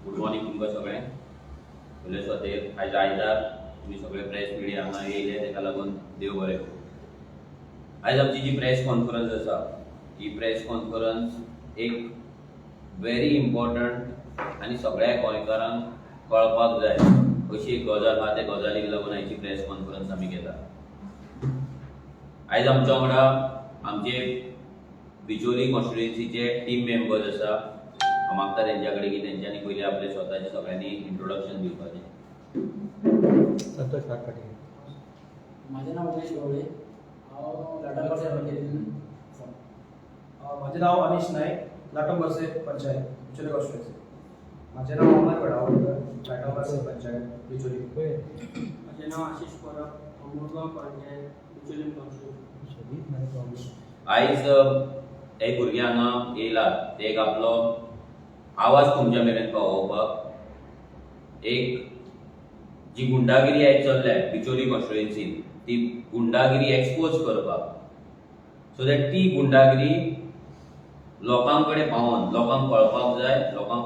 Good morning तुमकां सगळ्यांक. पयले सुवातेर आयज आयतार, तुमी सगळे प्रेस मिडिया हांगा येयले, ताका लागून देव बरें करूं. आयज आमची जी प्रेस कॉन्फरन्स आसा, ही प्रेस कॉन्फरन्स एक व्हेरी इम्पॉर्टंट आनी सगळ्या गोंयकारांक कळपाक जाय अशी एक गजाल आहा. त्या गजालीक लागून आयची प्रेस कॉन्फरन्स आमी घेता. आयज आमच्या वांगडा आमचे बिचोली कॉन्स्टिट्युएन्सीचे टीम मेंबर्स आसा. हांव मागता तेंच्या कडेन की तेंच्यांनी पयलीं आपले स्वताचे सगळ्यांनी इंट्रोडक्शन दिवपाचें. संतोष काटपाटे. माझें नांव उमेश गवळे. हांव लाटांबारसे पंचायतीन आसा. माझे नाव अनिश नाईक, लाटंबारसे पंचायत, बिचोली कॉन्स्टिट्युएन्सी. माझे नाव अमर वडावलकर, लाटंबारसे पंचायत, बिचोली. माझे नाव आशिष परब, हांव मुरगांव पंचायत, बिचोलीम कॉन्स्टिट्युएन्सी. आयज हे भुरगे हांगा येयलात ते एक आपलो आवाज तुमच्या मेरेन पावोवपाक. एक जी गुंडागिरी आयज चल्ल्या बिचोली कॉन्स्टिट्युएन्सीन, ती गुंडागिरी एक्सपोज करपाक, सो that ती गुंडागिरी लोकां कडेन पावोन लोकांक कळपाक जाय, लोकांक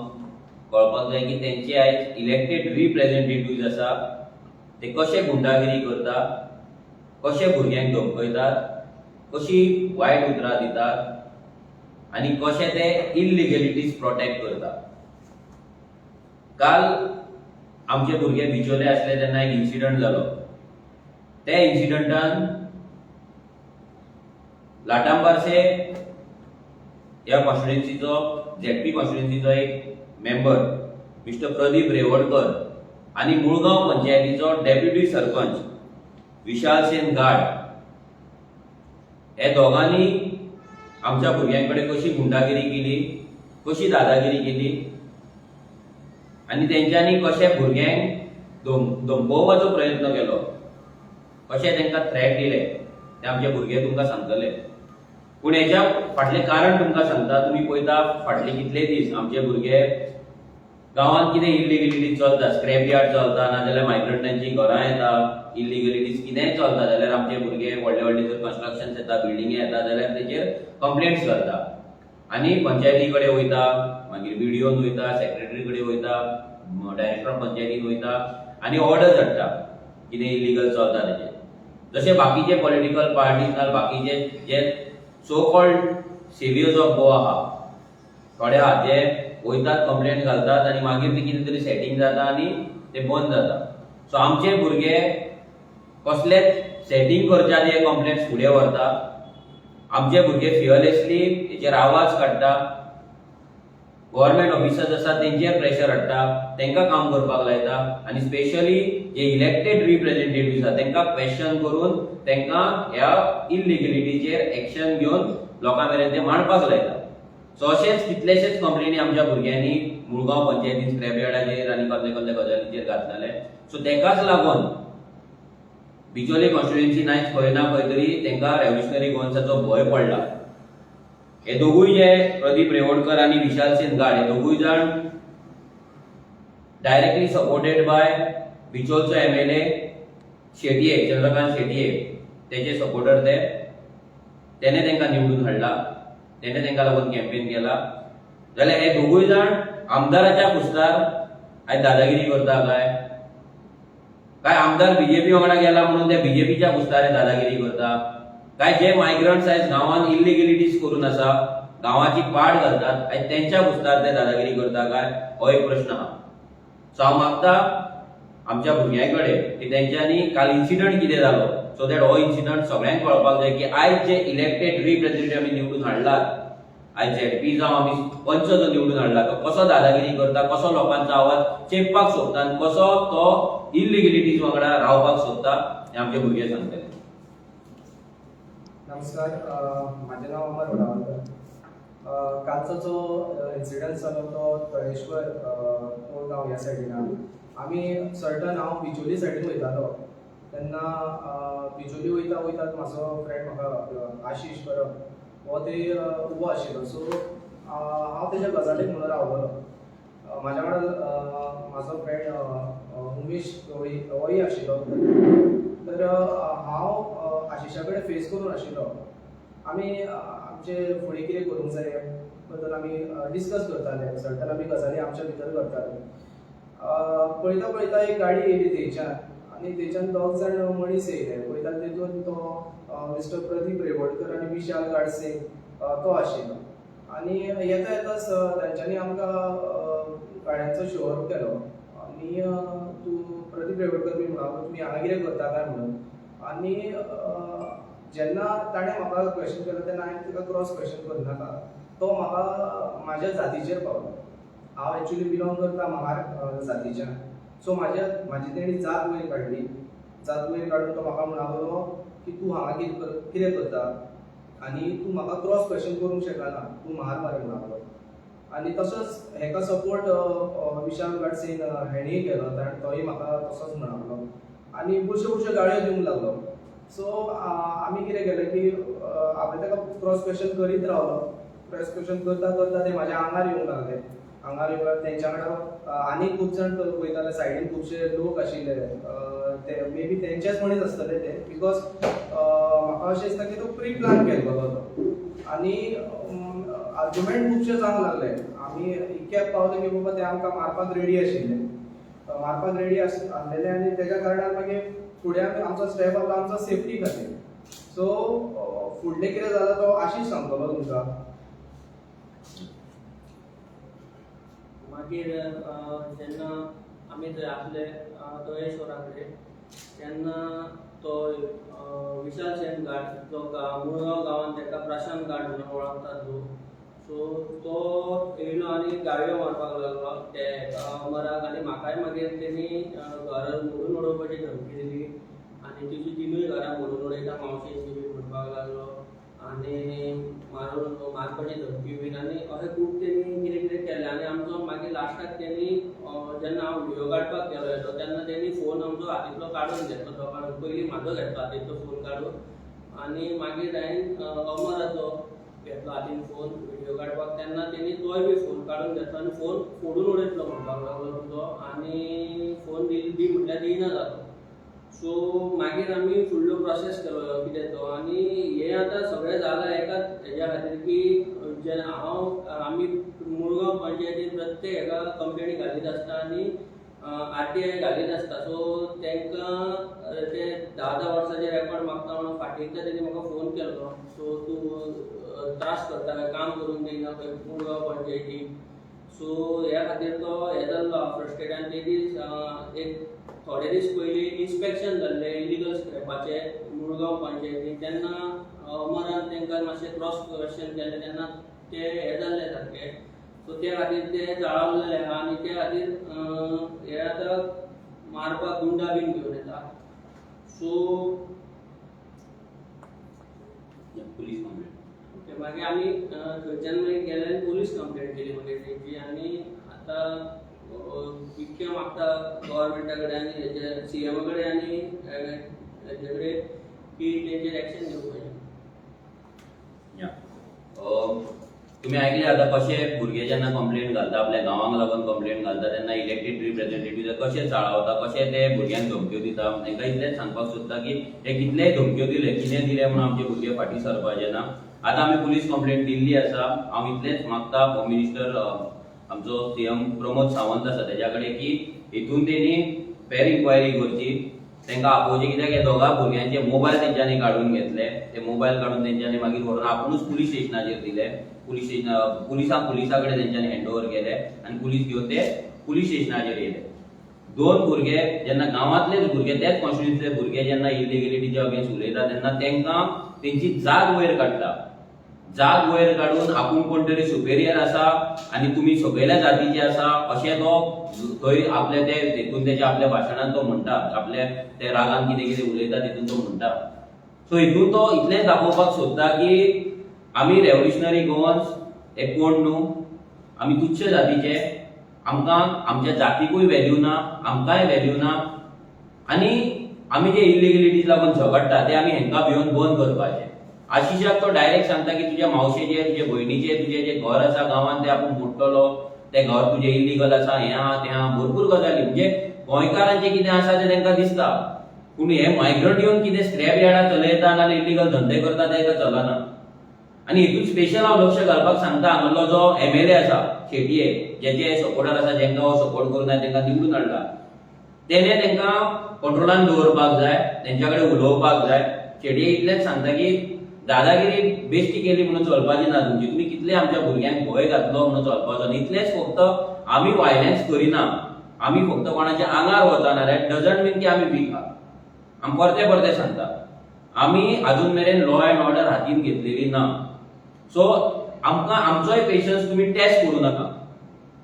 कळपाक जाय की तेंचे आयज इलेक्टेड रिप्रेझेंटेटिव्ह आसा ते कशे गुंडागिरी करता, कशे भुरग्यांक धमकयतात, कशी वायट उतरां दितात आनी कशे ते इलिगलिटीज प्रोटेक्ट करतात. काल आमचे भुरगे बिचोले आसले तेन्ना एक इन्सिडंट जालो. त्या इन्सिडंटान लाटांबारसे ह्या कॉन्स्टिट्युएन्सीचो, झेडपी कॉन्स्टिट्युएन्सीचो एक मेंबर मिस्टर प्रदीप रेवडकर आनी मुळगांव पंचायतीचो डेप्युटी सरपंच विशाल सेन गाड हे दोगांनी आमच्या भुरग्यां कडेन कशी गुंडागिरी केली, कशी दादागिरी केली आनी तेंच्यांनी कशे भुरग्यांक धमकोवपाचो प्रयत्न केलो, कशे तांकां थ्रेट दिले, ते आमचे भुरगे तुमकां सांगतले. पूण हेच्या फाटलें कारण तुमकां सांगता. तुमी पळयता, फाटले कितले दीस आमचे भुरगे गांवांत कितें इलिगलिटी चलता, स्क्रॅप यार्ड चलता, नाजाल्यार मायग्रंटांची घरां येता, इलिगलिटीज कितेंय चलता जाल्यार आमचे भुरगे व्हडले व्हडले जर कन्स्ट्रक्शन येता, बिल्डिंगी येता जाल्यार तेचेर कंप्लेंट्स करता आनी पंचायती कडेन वयता, मागीर बीडीओन वयता, सेक्रेटरी कडेन वयता, डायरेक्टर पंचायतीन वयता आनी ऑर्डर्स हाडटा कितें इलिगल चलता तेचेर. जशे बाकीचे पॉलिटिकल पार्टीज नाजाल्यार बाकीचे जे so called saviours of Goa आहा, थोडे आहा जे वयतात, कंप्लेंट घालतात आनी मागीर ते कितें तरी सेटींग जाता आनी ते बंद जाता. सो आमचे भुरगे कसलेच सेटींग करच्या आदी हे कंप्लेंट्स फुडें व्हरता. आमचे भुरगे फियरलेसली हेचेर आवाज काडटा, गव्हर्मेंट ऑफिसर्स आसा तेंचेर प्रेशर हाडटा, तांकां काम करपाक लायता आनी स्पेशली जे इलेक्टेड रिप्रेझेंटेटिव्ह आसा तांकां क्वेश्चन करून तांकां ह्या इलिगलिटीचेर एक्शन घेवन लोकां मेरेन ते मांडपाक लायता. सो अशेच कितलेशेच कंप्लेनी आमच्या भुरग्यांनी मुळगांव पंचायतीन स्क्रॅप यार्डाचेर आनी कसले कसले गजालीचेर घातलेले. सो तेकाच लागून बिचोले कॉन्स्टिट्युएन्सी आयज खंय ना खंय तरी तांकां रेव्होल्युशनरी गोवन्साचो भंय पडला. हे दोगूय जे प्रदीप रेवडकर आनी विशाल सेन गाड, हे दोगूय जाण डायरेक्टली सपोर्टेड बाय बिचोलचो एमएलए शेटये, चंद्रकांत शेटये. तेजे सपोर्टर ते. तेणे तांकां निवडून हाडला, तेणे तांकां लागून कॅम्पेन केला. जाल्यार हे दोगूय जाण आमदाराच्या खुस्तार आयज दादागिरी करता काय? काय आमदार बीजेपी वांगडा गेला म्हणून ते बीजेपीच्या खुस्तार हे दादागिरी करता काय? जे मायग्रंट्स आयज गांवांत इलिगलिटीज करून आसा, गांवाची पाड घालतात, आयज तेंच्या खुस्तार ते दादागिरी करता काय, हो एक प्रश्न आहा. सो हांव मागता आमच्या भुरग्यां कडेन की तेंच्यांनी काल इन्सिडंट कितें जालो, सो that हो इन्सिडंट सगळ्यांक कळपाक जाय की आयज जे इलेक्टेड रिप्रेझेंटेटिव्ह आमी निवडून हाडलात, आयज झेडपी जावं आमी पंच जो निवडून हाडला, तो कसो दादागिरी करता, कसो लोकांचो आवाज चेपपाक सोदता आनी कसो तो इलिगलिटीज वांगडा रावपाक सोदता, हें आमचे भुरगे सांगतले. नमस्कार, माझे नाव अमर वडावलकर. कालचो जो इन्सिडंट जालो तो तळेश्वर, मुळगांव ह्या सायडीन. आमी सर्टन हांव बिचोली सायडीन वयतालो तेन्ना बिचोली वयता वयता म्हाजो फ्रेंड म्हाका आशिश परब हो थंय उबो आशिल्लो. सो हांव तेज्या गजालीक म्हणून रावलोलो. म्हाज्या वांगडा म्हाजो फ्रेंड उमेश गवळी होय आशिल्लो. तर हांव आशिशा कडेन फेस करून आशिल्लो. आमी आमचे फुडें कितें करूंक जाय हे बद्दल आमी डिस्कस करताले. सर्टन आमी गजाली आमच्या भितर करताले. पळयता पळयता एक गाडी येयली थंयच्यान आनी थंयच्यान दोग जाण मनीस येयले. पळयता तेतून तो मिस्टर प्रदीप रेवडकर आनी विशाल गाडसे तो आशिल्लो. आनी येता येताच तांच्यांनी आमकां गाड्यांचो शोर केलो आनी तूं प्रदीप रेवडकर बी म्हणून, तुमी हांगा कितें करता काय म्हणून. आनी जेन्ना ताणें म्हाका क्वेश्चन केलो तेन्ना हांवें ताका क्रॉस क्वेश्चन करनाका, तो म्हाका म्हाज्या जातीचेर पावलो. हांव एक्चुली बिलोंग करता महार जातीच्यान. सो म्हाजी तेणी जात वयर काडली. जात वयर काडून तो म्हाका म्हणूंक लागलो की तूं हांगा कितें करता आनी तूं म्हाका क्रॉस क्वेश्चन करूंक शकना, तूं महार मरे म्हणूंक लागलो. आनी तसोच हेका सपोर्ट विशाल गाडसेन हेणीय केलो. तोय म्हाका तसोच म्हणूंक लागलो आनी बुरश्यो बुरश्यो गाळयो दिवंक लागलो. सो आमी कितें केलें की हांवें ताका क्रॉस क्वेश्चन करीत रावलो. क्रॉस क्वेश्चन करता करता ते म्हाज्या आंगार येवंक लागले. आंगार येवंक लागले, तेंच्या वांगडा आनीक खूब जाण वयताले. सायडीन खुबशे लोक आशिल्ले, ते मे बी तेंचेच मनीस आसतले ते, because म्हाका अशें दिसता की तो प्री प्लान केल्लो तो. आनी आर्ग्युमेंट खुबशे जावंक लागले. आमी इतक्याक पावले की बाबा ते आमकां मारपाक रेडी आशिल्ले, मारपाक रेडी आसलेले. आनी तेज्या कारणान मागीर फुडें आमी आमचो स्टेप आसलो आमचो सेफ्टी खातीर. सो फुडलें कितें जालां तो आशीश सांगतलो तुमकां. मागीर जेन्ना आमी थंय आसले तळेश्वरा कडेन, तेन्ना तो विशाल सेन गाड, जो मुळगांव गांवांत ताका प्रशांत गाड म्हणून वळखतात लोक, सो तो येयलो आनी गाळयो मारपाक लागलो ते अमराक आनी म्हाकाय. मागीर तेणी घर मोडून उडोवपाची धमकी दिली आनी तुजी तिनूय घरां मोडून उडयता मावशेची बी म्हणपाक लागलो आनी मारून मारपाची धमकी बीन. आनी अशें खूब तेणी कितें कितें केलें. आनी आमचो मागीर लास्टाक तेणी जेन्ना हांव व्हिडियो काडपाक गेलो हेजो, तेन्ना तेणी फोन आमचो हातींतलो काडून घेतलो दोगां. पयलीं म्हाजो घेतलो हातींतलो फोन काडून आनी मागीर हांवें अमराचो घेतलो हातीन फोन व्हिडियो काडपाक, तेन्ना तेणी तोय बी फोन काडून घेतलो आनी फोन फोडून उडयतलो म्हणपाक लागलो तुजो आनी फोन दी म्हटल्यार दिना जालो. सो मागीर आमी फुडलो प्रोसेस केलो कितें तो. आनी हें आतां सगळें जालां एकाच हेज्या खातीर की जे हांव आमी मुळगांव पंचायतीन प्रत्येक हेका कंप्लेनी घालीत आसता आनी आरटीआय घालीत आसता. सो तांकां ते 10-10 वर्साचे रेकॉर्ड मागता म्हणून फाटीं एकदां तेणी म्हाका फोन केल्लो. सो तूं त्रास करता काय, काम करूंक दिना खंय मुळगांव पंचायतीक. सो ह्या खातीर तो हे जाल्लो फ्रस्ट्रेट. आनी ते दीस एक थोडे दीस पयलीं इन्स्पेक्शन जाल्लें इलिगल स्क्रॅपाचें मुळगांव पंचायतीन, तेन्ना अमरान तांकां मातशें क्रॉस क्वेश्चन केलें, तेन्ना ते हे जाल्ले सारके. सो ते खातीर ते चाळवलेले आहा आनी ते खातीर हे आतां मारपाक गुंडा बीन घेवन येता. So police complaint. ओके, मागीर आमी थंयच्यान मागीर गेले आनी पोलीस कंप्लेंट केली मागीर तेंची. आनी आतां इतकें मागता गव्हर्मेंटा कडेन आनी हेजे सीएमा कडेन आनी हेजे कडेन की तेंचेर एक्शन घेवपाचें. या. तुमी आयकले आतां कशे भुरगे जेन्ना कंप्लेन घालता, आपल्या गांवांक लागून कंप्लेन घालता, तेन्ना इलेक्टेड रिप्रेझेंटेटिव्ह कशे चाळवता, कशे ते भुरग्यांक धमक्यो दिता. तांकां इतलेंच सांगपाक सोदता की हे कितलेय धमक्यो दिले, कितें दिले म्हणून आमचे भुरगे फाटीं सरपाचे ना. आतां आमी पुलीस कंप्लेन दिल्ली आसा. हांव इतलेंच मागता होम मिनिस्टर आमचो सीएम प्रमोद सावंत आसा तेज्या कडेन की हितून तेणी फेर इन्क्वायरी करची, तांकां आपोवचें, कित्याक हे दोगां भुरग्यांचे मोबायल तेंच्यांनी काडून घेतले. ते मोबायल काडून तेंच्यांनी मागीर व्हरून आपुणूच पुलीस स्टेशनाचेर दिले. पुलीस स्टेशन पुलिसां पुलिसा कडेन तेंच्यांनी हँड ओवर केले आनी पुलीस घेवन ते पुलीस स्टेशनाचेर येयले. दोन भुरगे जेन्ना गांवांतलेच भुरगे, तेच कॉन्स्टिट्युन्सीतले भुरगे जेन्ना इलिगलिटीच्या अगेन्स्ट उलयता, तेन्ना तांकां तेंची जात वयर काडटा. जात वयर काडून आपूण कोण तरी सुपेरियर आसा आनी तुमी सकयल्या जातीचे आसा अशें तो थंय आपल्या ते हेतून तेच्या आपल्या भाशणान तो म्हणटा. आपल्या ते रागान कितें कितें उलयता तितून तो म्हणटा. सो हितून तो इतलेंच दाखोवपाक सोदता की आमी रेव्होल्युशनरी गोवन्स हे कोण न्हू, आमी तुच्छ जातीचे, आमकां आमच्या जातीकूय व्हॅल्यू ना, आमकांय व्हॅल्यू ना आनी आमी जे इलिगलिटीज लागून झगडटा ते आमी हेंकां भिवन बंद करपाचे. आशिशाक तो डायरेक्ट सांगता की तुज्या मावशेचे, तुजे भयणीचे, तुजें जें घर आसा गांवांत तें आपूण मोडटलो, तें घर तुजें इलिगल आसा, हें आहा तें आहा, भरपूर गजाली. म्हणजे गोंयकारांचें कितें आसा तें तांकां दिसता, पूण हे मायग्रंट येवन कितें स्क्रॅप यार्डां चलयता नाजाल्यार इलिगल धंदे करता ते चलना. आनी हितून स्पेशल हांव लक्ष घालपाक सांगता, हांगासलो जो एमएलए आसा शेटये, जेचे सपोर्टर आसा, जेंका हो सपोर्ट करून तांकां निवडून हाडला, तेणे तांकां कंट्रोलान दवरपाक जाय, तेंच्या कडेन उलोवपाक जाय. शेटये इतलेंच सांगता की दादागिरी बेश्टी केली म्हणून चलपाची ना तुमची. तुमी कितले आमच्या भुरग्यांक भंय घातलो म्हणून चलपाचो न्ही. इतलेंच, फक्त आमी वायलन्स करिना, आमी फक्त कोणाच्या आंगार वचना, that doesn't मीन की आमी वीक आहा. आमी परते परते सांगता, आमी अजून मेरेन लॉ अँड ऑर्डर हातीन घेतलेली ना. सो आमकां आमचोय पेशन्स तुमी टेस्ट करूं नाका.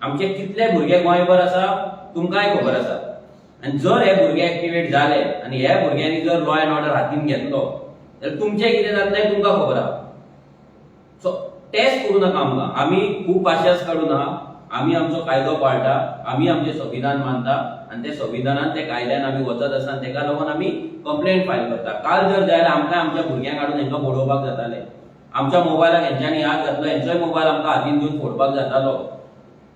आमचे कितले भुरगे गोंयभर आसा तुमकांय खबर आसा. आनी जर हे भुरगे एक्टिवेट जाले आनी ह्या भुरग्यांनी जर लॉ अँड ऑर्डर हातीन घेतलो जाल्यार तुमचें कितें जातलें तुमकां खबर आहा. सो टेस्ट करूं नाका आमकां. आमी खूब पाशियेंस काडून आहा. आमी आमचो कायदो पाळटा, आमी आमचें संविधान मानता आनी त्या संविधानान, त्या कायद्यान आमी वचत आसा आनी तेका लागून आमी कंप्लेंट फायल करता. काल जर जाय जाल्यार आमकां आमच्या भुरग्यांक हाडून हेंकां बडोवपाक जातालें. आमच्या मोबायलाक हेंच्यांनी हात घातलो, हेंचोय मोबायल आमकां हातीन दिवन फोडपाक जातालो.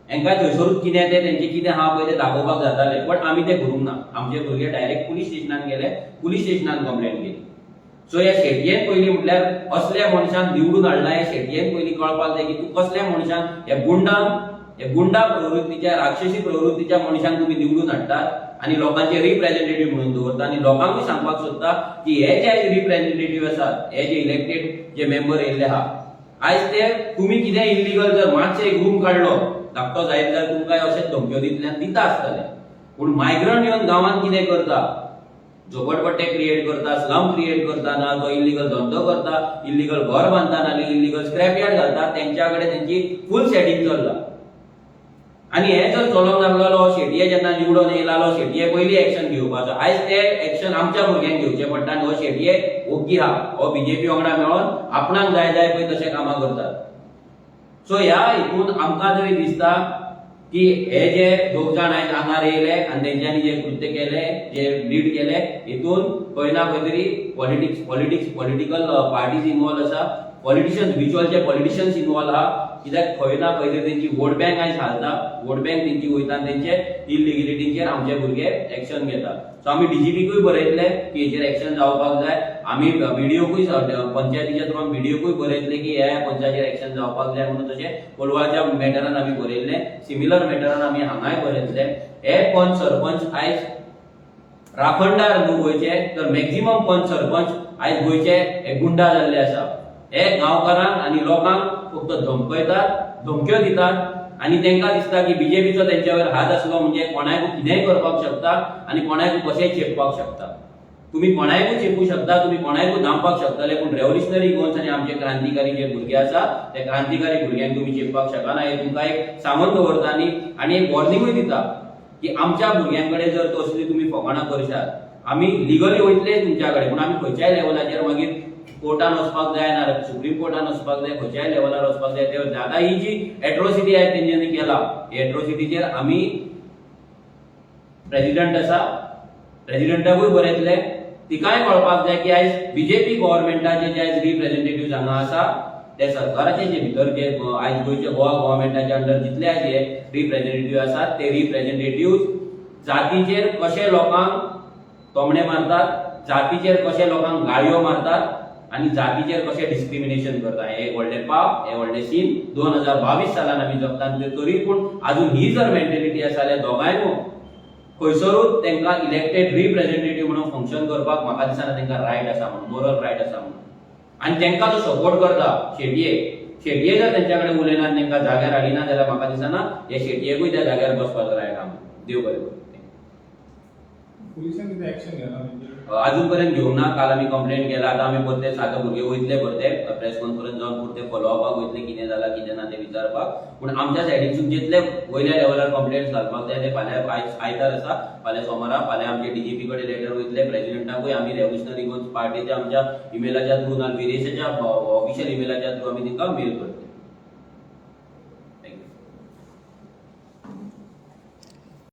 हेंकां थंयसरूच कितें तें तेंचें कितें आहा पळय तें दाखोवपाक जातालें, बट आमी तें करूंक ना. आमचे भुरगे डायरेक्ट पुलीस स्टेशनान गेले, पुलीस स्टेशनान कंप्लेंट केली. सो ह्या शेटयेन पयलीं म्हटल्यार असल्या मनशान निवडून हाडला, ह्या शेटयेन पयलीं कळपाक जाय की तूं कसल्या मनशान, ह्या गुंडांक, ह्या गुंडा प्रवृत्तीच्या, राक्षसी प्रवृत्तीच्या मनशांक तुमी निवडून हाडटात आनी लोकांचे रिप्रेझेंटेटिव्ह म्हणून दवरता. आनी लोकांकूय सांगपाक सोदता की हे जे आयज रिप्रेझेंटेटिव्ह आसात, हे जे इलेक्टेड जे मेंबर येयल्ले आहा आयज, ते तुमी कितें इल्लिगल जर मातशें एक रूम काडलो धाकटो जायत जाल्यार तुमकां अशें धमक्यो दितले आनी दिता आसतले. पूण मायग्रंट येवन गांवांत कितें करता, झोपडपट्टे क्रिएट करता, स्लम क्रिएट करता, ना तो इल्लिगल धंदो करता, इल्लिगल घर बांदता, ना इल्लिगल स्क्रॅप यार्ड घालता, तेंच्या कडेन तेंची फूल सेटींग चल्ला. आनी हे जर चलोंक लागलो, शेटये जेन्ना निवडून येयलालो, शेटये पयली एक्शन घेवपाचो. आयज ते एक्शन आमच्या भुरग्यांक घेवचें पडटा आनी हो शेटये ओग्गी आहा. हो बीजेपी वांगडा मेळोन आपणाक जाय जाय पळय तशें कामां करतात. सो ह्या हितून आमकां तरी दिसता की हे जे दोग जाण आयज आंगार येयले आनी तेंच्यांनी जे कृत्य केले, जे लीड केले, हितून खंय ना खंय तरी politics political parties involve आसा, पॉलिटिशियन्स, विज्युअलचे पॉलिटिशियन्स इनवॉल्व आहा. कित्याक खंय ना खंय तरी तेंची वोट बँक आयज हालता, वोट बँक तेंची वयता आनी तेंचे इलिगलिटीचेर आमचे भुरगे एक्शन घेता. सो आमी डीजीपीकूय बरयतले की हेचेर एक्शन जावपाक जाय. आमी बीडीओकूय, पंचायतीच्या थ्रून बीडीओकूय बरयतले की ह्या पंचायतीचेर एक्शन जावपाक जाय म्हणून. तशें कोलवाच्या मॅटरान आमी बरयल्ले, सिमिलर मॅटरान आमी हांगाय बरयतले. हे पंच सरपंच आयज राखणदार न्हू गोंयचे, तर मॅक्झिमम पंच सरपंच आयज गोंयचे हे गुंडा जाल्ले आसा. हे गांवकारांक आनी लोकांक फक्त धमकयतात, धमक्यो दितात आनी तांकां दिसता की बीजेपीचो तेंच्यावर हात आसलो म्हणजे कोणाकूय कितेंय करपाक शकता आनी कोणाकूय कशेंय चेपपाक शकता. तुम्ही कोणाकूय चेपूं शकता, तुम्ही कोणाकूय दामपाक शकतले, पूण रेव्होल्युशनरी गोवन्स आनी आमचे क्रांतिकारी जे भुरगे आसा, ते क्रांतिकारी भुरग्यांक तुमी चेपपाक शकना, हे तुमकां एक सांगून दवरता. आनी एक वॉर्निंगूय दिता की आमच्या भुरग्यां कडेन जर तसली तुमी फकाणां करशात, आमी लिगली वयतले तुमच्या कडेन. पूण आमी खंयच्याय लेवलाचेर मागीर कोर्टान वचपाक जाय, ना सुप्रीम कोर्टान वचपाक जाय, खंयच्याय लेवलार वचपाक जाय. ते आतां ही जी एट्रोसिटी आहे तेंच्यांनी केला, ही एट्रोसिटीचेर आमी प्रेजिडंट आसा, प्रेजिडंटाकूय बरयतले. तिकाय कळपाक जाय की आयज बीजेपी गव्हर्मेंटाचे जे आयज रिप्रेझेंटेटिव्ह हांगा आसा, ते सरकाराचे जे भितर जे आयज गोंयच्या गोवा गव्हर्मेंटाच्या अंडर जितले आयज हे रिप्रेझेंटेटिव्ह आसात, ते रिप्रेझेंटेटिव्ह जातीचेर कशे लोकांक तोमणे मारतात, जातीचेर कशे लोकांक गाळयो मारतात आनी जातीचेर कशें डिस्क्रिमिनेशन करता, हे एक व्हडलें पाप, हे व्हडलें सीन 2022 सालान आमी जगता. आनी तरी पूण अजून ही जर मेंटेलिटी आसा जाल्यार दोगांयनू खंयसरूच तांकां इलेक्टेड रिप्रेझेंटेटिव्ह म्हणून फंक्शन करपाक म्हाका दिसना तांकां रायट आसा म्हणून, मोरल रायट आसा म्हणून. आनी तांकां जो सपोर्ट करता शेटये, शेटये जर तेंच्या कडेन उलयना आनी तांकां जाग्यार हाडिना जाल्यार म्हाका दिसना हे शेटयेकूय त्या जाग्यार बसपाचो रायट आहा म्हणून. देव बरें करूं. पुलिसान कितें एक्शन घेतला तेंचेर? अजून पर्यंत घेवंक ना. काल आमी कंप्लेंट केला. आतां आमी परते सात भुरगे वयतले, परते प्रेस कॉन्फरन्स जावन परते फॉलोअपाक वयतले, कितें जाला कितें ना तें विचारपाक. पूण आमच्या सायडीनसून जितले वयल्या लेवलार कंप्लेंट्स घालपाक जाय ते फाल्यां, आयज आयतार आसा, फाल्यां सोमारा, फाल्यां आमचे डीजीपी कडेन लेटर वयतले. प्रेसिडेंटाकूय आमी रेव्होल्युशनरी गोवन्स पार्टीच्या आमच्या इमेलाच्या थ्रू ना विरेशाच्या ऑफिशियल इमेलाच्या थ्रू आमी तांकां मेल करतले.